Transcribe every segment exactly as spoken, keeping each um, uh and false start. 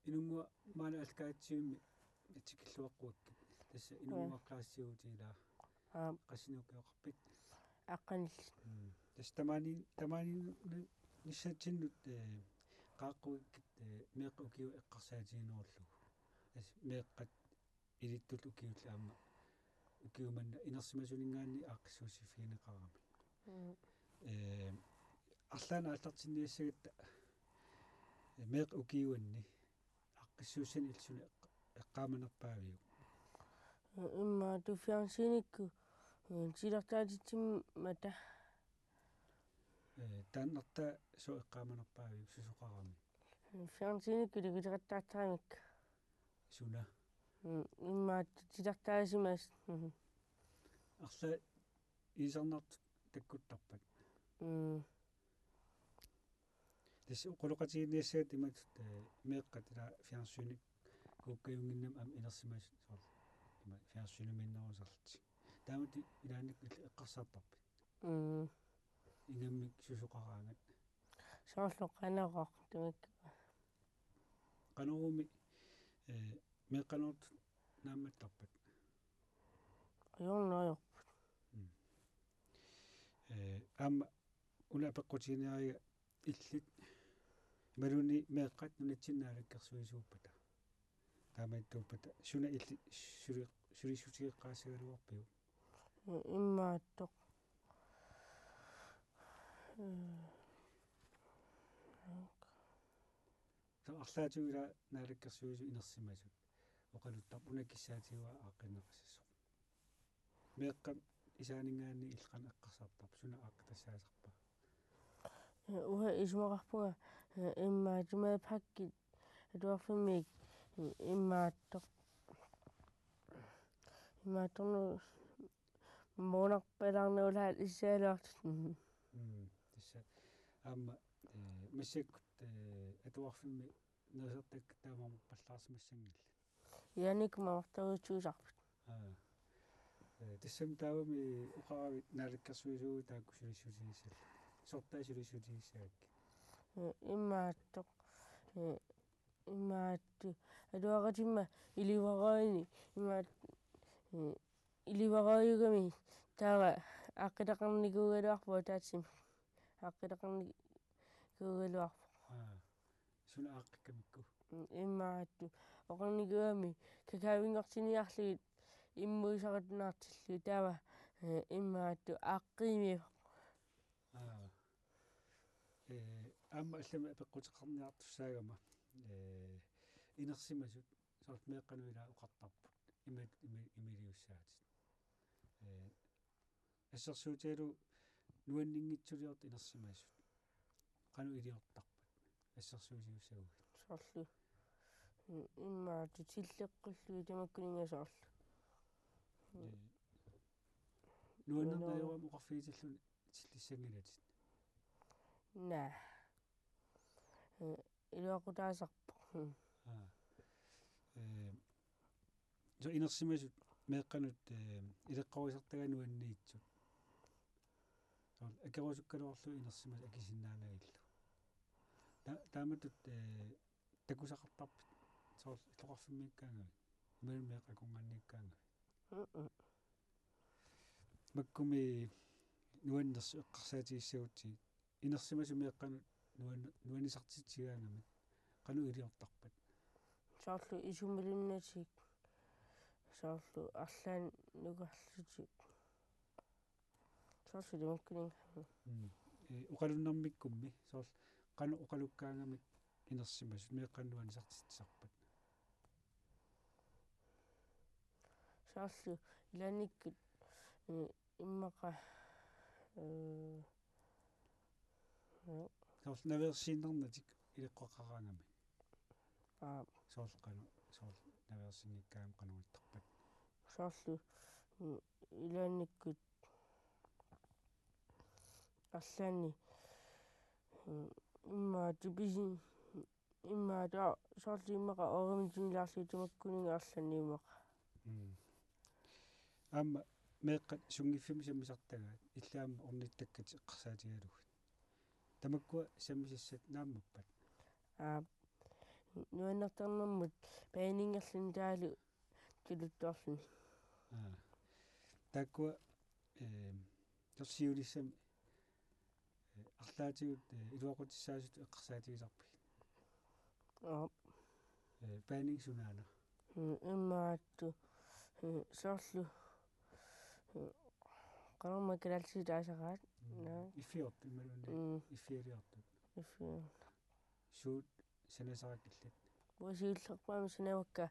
Inunnguaq maani Allakaatitsivimmi tikilluaqquakkit. Tassa inunnguaq klassiuuti ilaa. Aap. Qassinik ukioqarpit? Aqqanillit. Mm. Tassa tamaani, tamaani ni-, nissatsinnut, eh, qaaqquikkit, eh, meeqqat ukiut eqqarsaatiginerullugu. Tassa meeqqat ilittut ukiullit aamma ukiumanna inersimasuninngaanniit aaqqissuussiffigineqaramik. Mm. Eh, arlaannik aallartinniassagatta, eh, meeqqat ukiuanni aaqqissuussanik illit suna eq-, eqqaamanerpaaviuk? Immaqa tuffiarsiinikku, eh, titartaatitsimmata. Eh, taannartaa sooq eqqaamanerpaaviuk susoqarami? Fjernsynikku ilaqutaqattaartaramik. Suna? Mm, immaqa titartaasimasoq. Mhm. Arlaat iisarnartut takkuttarpat. Mm. Tassa oqaloqatigiinniassagatta imatut, eh, meeqqat ilaa fjernsynik kuukkajunnginnamik aamma inersimasut soorlu. Ima fjernsynimiinnerusarlutik. Taamatut ilaannikkut illit eqqarsartarpit? Mm. Ingammik susoqaraangat. Soorlu Qanorooq tamakku. Qanoroomi, eh, meeqqanertut naammattarpat? Ajornarput. Mm. Eh, aamma una apeqqutiginiariga illit imaluunniit meeqqat nunatsinni naalakkersuisuuppata. Taamaattuuppata suna illit suli-, sulissutigeqqaassagaluarpiuk? Immaattoq. Taava arlaatigut ilaa naalakkersuisut inersimasut oqaluttarput una kissaatigaa aaqqinneqassasoq. Meeqqat isaaninngaanniit illit qanoq eqqarsartarpit, suna aaqqitassaasarpa? Uanga isumaqarpunga, eh, immaqa timapakkit atuarfimmiit, eh, immaattoq. Immaattornu moonarpalaarnagulaat issaalaartut. Mm, tassa. Aamma, eh, massakkut, eh, atuarfimmi nerisartakkat taamaammat pallaarsimassanngillat. Ilaannikkut mamartarujuusarput. Aa. Eh, tassami taavami oqaravit naalakkersuisuuvutit taakku sulissutigissallugit. Sortaa sulissutigissagakkit? Eh, immaattoq. Eh, immaattoq. Atuaqatima ilivaraaini. Immaat-, eh, ilivaraajuugami taava aaqqitaqarnikuugaluarpoq ataatsimik. Aaqqitaqarnikuugaluarpoq. Aa. Suna aaqqikkamikku? Mm, immaattoq. Oqarnikuugami kakaavinngortinniarlugit immuusarutunaartillugu taava, eh, immaattoq aaqqiimivoq. Aa. Eh, aamma allamik apeqquteqarniartussaagama, eh, inersimasut soorlu meeqqanut ilaa oqartarput. Ima-, ima-, imiliussaatit. Eh, assersuutigalugu nuanninngitsuliortut inersimasut. Qanoq iliortarpat? Assersuusiussaguit. Soorlu. Mm, immaqa tilleqqullugit tamakkuninnga soorlu. Mm. Eh, nuannerneq ajorami oqarfigitilluni tillissanngilatit? Naa. Eh, iluaqutaasarpoq. Mm. Aa. Eh, so inersimasut meeqqanut, eh, ileqqorisartagaat nuanniitsut. Soorlu akerusukkaluarlugit inersimasut akisinnaanagillu. Ta-, taamatut, eh, takusaqartarpit soorlu illoqarfimmiikkaangavit? Imaluunniit meeqqat akornanniikkaangavit? Mm-mm. Makkumi nuannersut eqqarsaatigissagutsigit inersimasut meeqqanut nuan-, nuannisartitsigaangamik qanoq iliortarpat? Soorlu isumalinnatik. Soorlu arlaannik nukarlutik. Soorlu tamakkuninnga. Mm. Eh, oqalunnermikkummi, soorlu qanoq oqalukkaangamik inersimasut meeqqanut nuannisartitsisarpat? Soorlu ilaannikkut, eh, immaqa, eh, eh. Soorlu naveersiinnarnatik ileqqoqaraangamik. Aap. Soorlu qanoq, soorlu naveersinngikkaangama qanoq ittarpat? Soorlu, mm, ilaannikkut arlaannik, mm, immaqa tipisin-, immaqa ta-, soorlu immaqa oorimitinnilaarlugit tamakkuninnga arlaannik immaqa. Mm. Aamma meeqqat sunngiffimmik sammisartagaat illit aamma ornittakkatit eqqarsaatigalugit. Tamakkua sammisassat naammappat? Aap. Nuannertarnermut paaningerluni taavalu tuluttuarluni. Aa. Taakkua, eh, torsiulissam, eh, arlaatigut, eh, iluaqutissaasut eqqarsaatigisarpigit? Aap. Eh, paaning sunaana? Mm, imaattu, eh, soorlu, eh, qanormaa kalaallisut taasaraat. Mm. Naa. Iffiortut, imaluunniit. Mm. Iffialiortut. Iffiortut. Suut sanasarakillit? Uanga siullerpaamik sanavakka,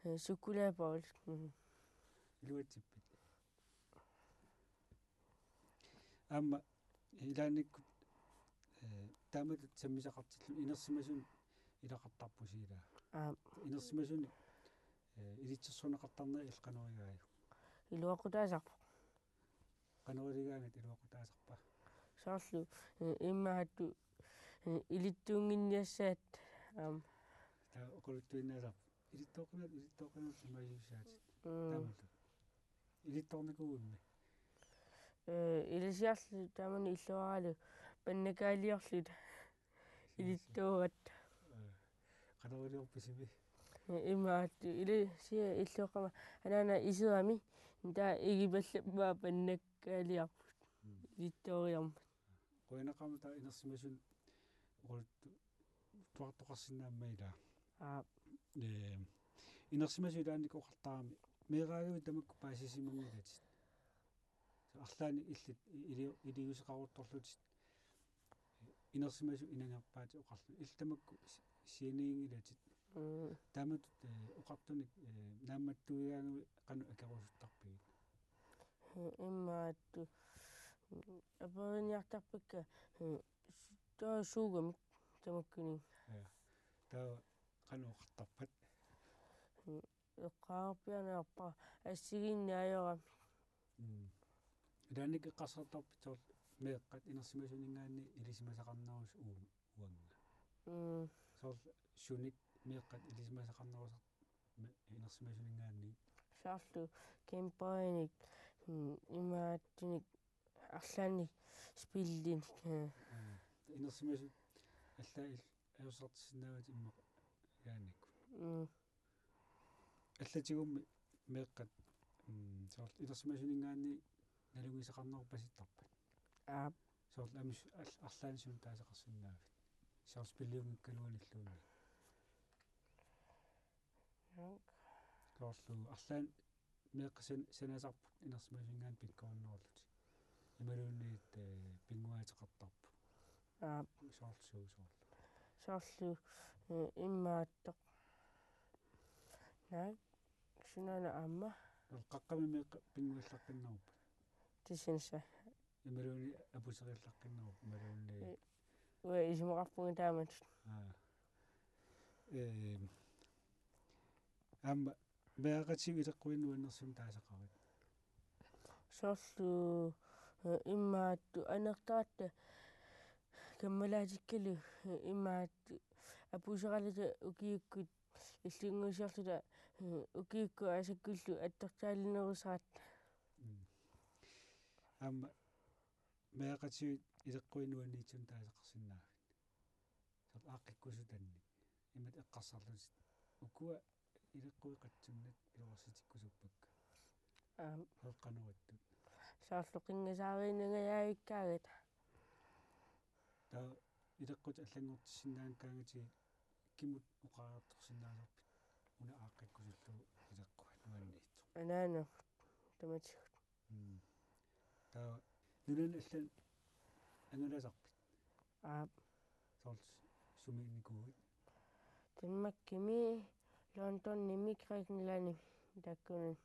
eh, sukkulaapavut. Mm. Iluatsippit? Aamma ilaannikkut, eh, taamatut sammisaqartillugu inersimasumik ilaqartarpusi ilaa. Aap. Inersimasunik, eh, ilitsersuunneqartarneri illit qanoraagit? Iluaqutaasarpoq. Qanoraagaangat iluaqutaasarpa? Soorlu, eh, imaattu, eh, ilittuunnginniassaat, aamma. Taava oqaluttuinnaasarpoq. Ilittoqqinnat, ilittoqqinnat imaassussaatit. Mm. Taamatut. Ilittoornikuuimmi? Eh, ilisiarli taamani illuaralu pannakaaliorluta. Ilittuugatta. Eh, qanoriliorpisivi? Eh, imaattu ilisiat illuaqqama anaana iserami, taava igipallammaa pannakaaliorput. Mm. Ilittooriarmat. Qujanaqaaq taava inersimasunik oqaluttuartoqarsinnaammat ilaa. Aap. Eh, inersimasut ilaanni oqartarami meeraagavit tamakku paasisimanngilatit. Soorlu arlaannik illit ili-, iliuuseqaruttorlutit inersimasut inangerpaatit oqarluni. Illit tamakku si-, sianiginngilatit. Mm. Taamatut, eh, oqartunik, eh, naammattuigaangavit qanoq akerusuttarpigit? Eh, imaattu. Aperiniartarpakka, eh, s-, taava suugamik tamakkuninnga. Ja. Taava qanoq oqartarpat? Mm. Eqqaapiarniarpara assigiinneq ajorami. Mm. Ilaanni eqqarsartarpit soorlu meeqqat inersimasuninngaanniit ilisimasaqarnerusut uu-, uannga? Mm. Soorlu sunik meeqqat ilisimasaqarnerusarput me-, inersimasuninngaanniit? Soorlu kæmperinik, mm, imaattunik arlaannik spillinik, eh. Mm. Inersimasut allaat il-, ajorsartissinnaavatit immaqa ilaannikkut. Mm. Allatigummi meeqqat, mm, soorlu inersimasuninngaanniit nalunngisaqarnerpasittarpat? Aap. Soorlu aamma su-, al-, arlaannik suut taasaqarsinnaavit? Soorlu spilliunngikkaluarluniluunniit. Aap. Soorlu arlaannik meeqqat san-, sanasarput inersimasunngaanniit pikkorinnerullutik. Imaluunniit, eh, pinnguaateqartarput. Aap. Soorlu suut soorlu? Soorlu, eh, imaattoq. Naak, sunaana aamma? Qaqqami meeqqat pinnguallaqqinneruppat? Tissinsa. Imaluunniit apuseriallaqqinnerup, imaluunniit? Eh, uanga isumaqarpunga taamatut. Aa. Ehm. Aamma meeraqatigut ileqquinut nuannersumik taasaqarit? Soorlu, eh, imaattoq annertaratta kammalaatikkalu, eh, imaattoq apuseralata ukiukkut illunnguusiorluta, eh, ukiukkut aasakkullu attortaalinerusaratta. Mm. Aamma meeraqatigut ileqquinut nuanniitsumik taasaqarsinnaavit? Soorlu aaqqikkusutannik. Imatut eqqarsarlutit. Ukua ileqquit qatsunnat iluarsitikkusuppakka. Aap. Soorlu qanoq ittut? Soorlu qinngasaariinnangajaavikkaagata. Taava ileqqutit allanngortissinnaanngikkaangatigit kimut oqariartorsinnaasarpit? Una aaqqikkusullugu ileqquat nuanniitsoq. Anaana tamatigut. Mm. Taava nunanut allanut angalasarpit? Aap. Soorlu sumiinnikuuit? Danmarkimi, Londonimi, Grækenlandimi, taakkunani.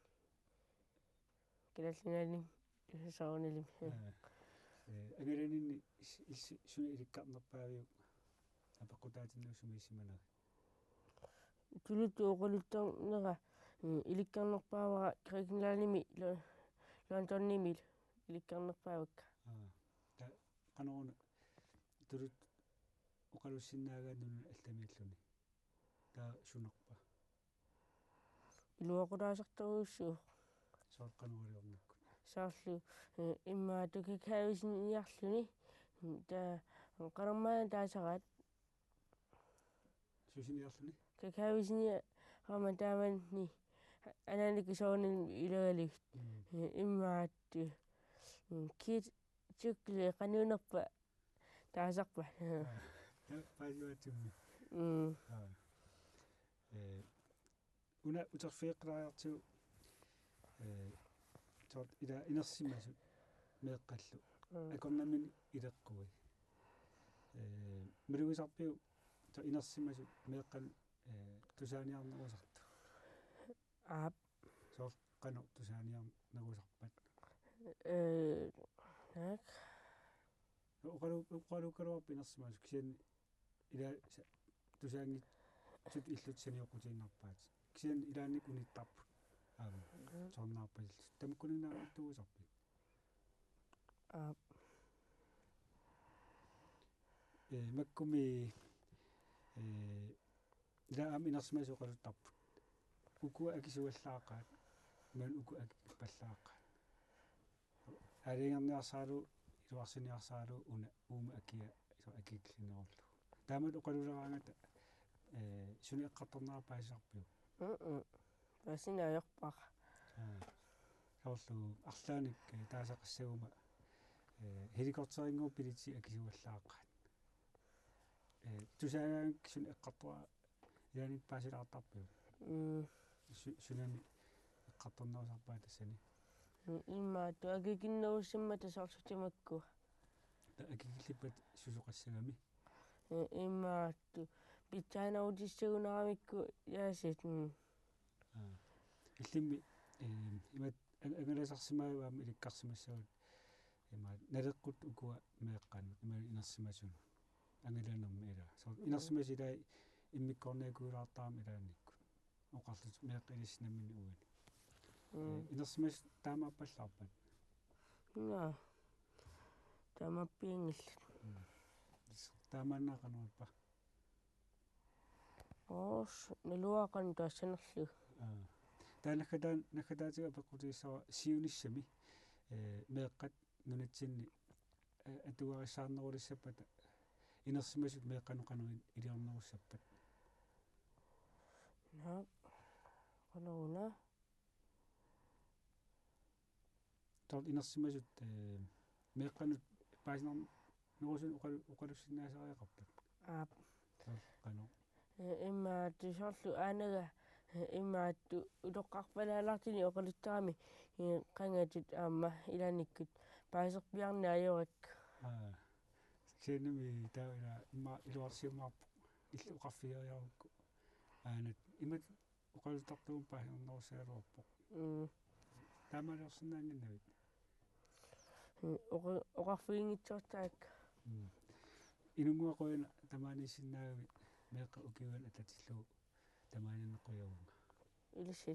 Kalaallit Nunaannimi, soorunalimi. Aa. Eh, angalaninni is-, is-, suna ilikkarnerpaaviuk apeqqutaatinnagu sumiissimanerit? Tuluttut oqaluttarnera, mm, ilikkarnerpaavara Grækenlandimi, Lo-, Londonimi ilikkarnerpaavakka. Aa, ta-, qanoruna tuluttut oqalussinnaagaanni nunanut allamiilluni? Taava sunarpa? Iluaqutaasartorujussuuvoq. Soorlu qanoq iliornikkut? Soorlu, eh, immaqa tukakkaavissiniarluni, mm, taava qanormaanna taasaraat. Tusiniarluni? Kakaavisinia aamma taamanni anaanakut soorunami ilagalugit. Mm. Imaattoq. Mm, kit chukle qanuunerpa taasarpa. Aa, ta-, paasivaatsimmi. Mm. Aa. Ee, una uterfigeqqaartigu, ee, soorlu ila inersimasut meeqqallu. Mm. Akornanni ileqqui. Ee, malugisarpiuk soorlu inersimasut meeqqanut, ee, tusaaniarnerusartut? Aap. Soorlu qanoq tusaaniarnerusarpat? Ee, naak. Oqalu-, oqalukkaluarput inersimasut kisianni ila sa-, tusaanngitsut illut sanioqqutiinnarpaat. Kisianni ilaanni unittarput. Aamma. Mm. Soorunami pasillutik. Tamakkuninnga attuusarpit? Aap. Ee, makkumi, ee, ila aamma inersimasut oqaluttarput. Ukua akisuallaaqaat, imaluunniit ukua akikippallaaqaat. Aalajangerniarsaralugu, iluarsiniarsaralugu una uuma akia, soorlu akikillinerullugu. Taamatut oqaluleraangata, ee, suna eqqartornera paasisarpiuk? Mm-mm. Paasiniarpara. Aa. Soorlu arlaannik, ee, taasaqassaguma, ee, helikopterinnguup billetsi akisuallaaqaat. Ee, tusaagaangakkit suna eqqartoq ilaanni paasilaartarpiuk? Mm. Su-, sunami eqqartornerusarpaat tassani? Mm, imaattoq akikinnerussammata soorlu tamakkua. Taava akikillippat susoqassagami? Mm, imaattoq. Pitsaanerutissagunaramikkit ilaasut, mm. Aa. Illimmi, ee, imaattoq ang-, angalasarsimagaanni aamma ilikkarsimassavat. Imaattoq naleqquttut ukua meeqqanut, imaattoq inersimasunut. Angalanermi ilaa. Soorlu inersimasut ilaat immikkoorniakuulaartarami ilaannikkut. Oqarlutik meeqqat ilissi namminneq uani. Mm. Ee, inersimasut taamaappallaarpat? Naa. Taamaappianngillat. Mm. Taamaanna qanoq ippa? Oos, naluara qanoq taassanerlugu. Aa. Taava naggataa-, naggataatigut apeqqutigissavara siunissami, ee, meeqqat nunatsinni, ee, atugarissaarnerulissappata inersimasut meeqqanut qanoq iliornerussappat? Naak, qanoruna? Soorlu inersimasut, ee, meeqqanut paasinerusuni oqalu-, oqalussinnaasariaqarpat? Aap. Soorlu qanoq? Ee, imaattoq soorlu aanaga, ee, imaattoq utoqqarpalaalartunik oqaluttarami, ee, qangatut aamma ilaannikkut paaserpiarneq ajorakku. Aa. Kisiannimi taava ila immaqa iluarsiumaarpoq illit oqarfigeriarukku. Aanat imatut oqaluttartugut paasinerussaagaluarpoq. Mm. Taamaaliorsinnaannginnavit? Mm, oqa-, oqarfiginngitsoortaakka. Mm. Inunnguaq qujanaq tamaaniissinnaagavit, meeqqat ukiuanni atatillugu tamaaniinneq qujavunga. Ilissi.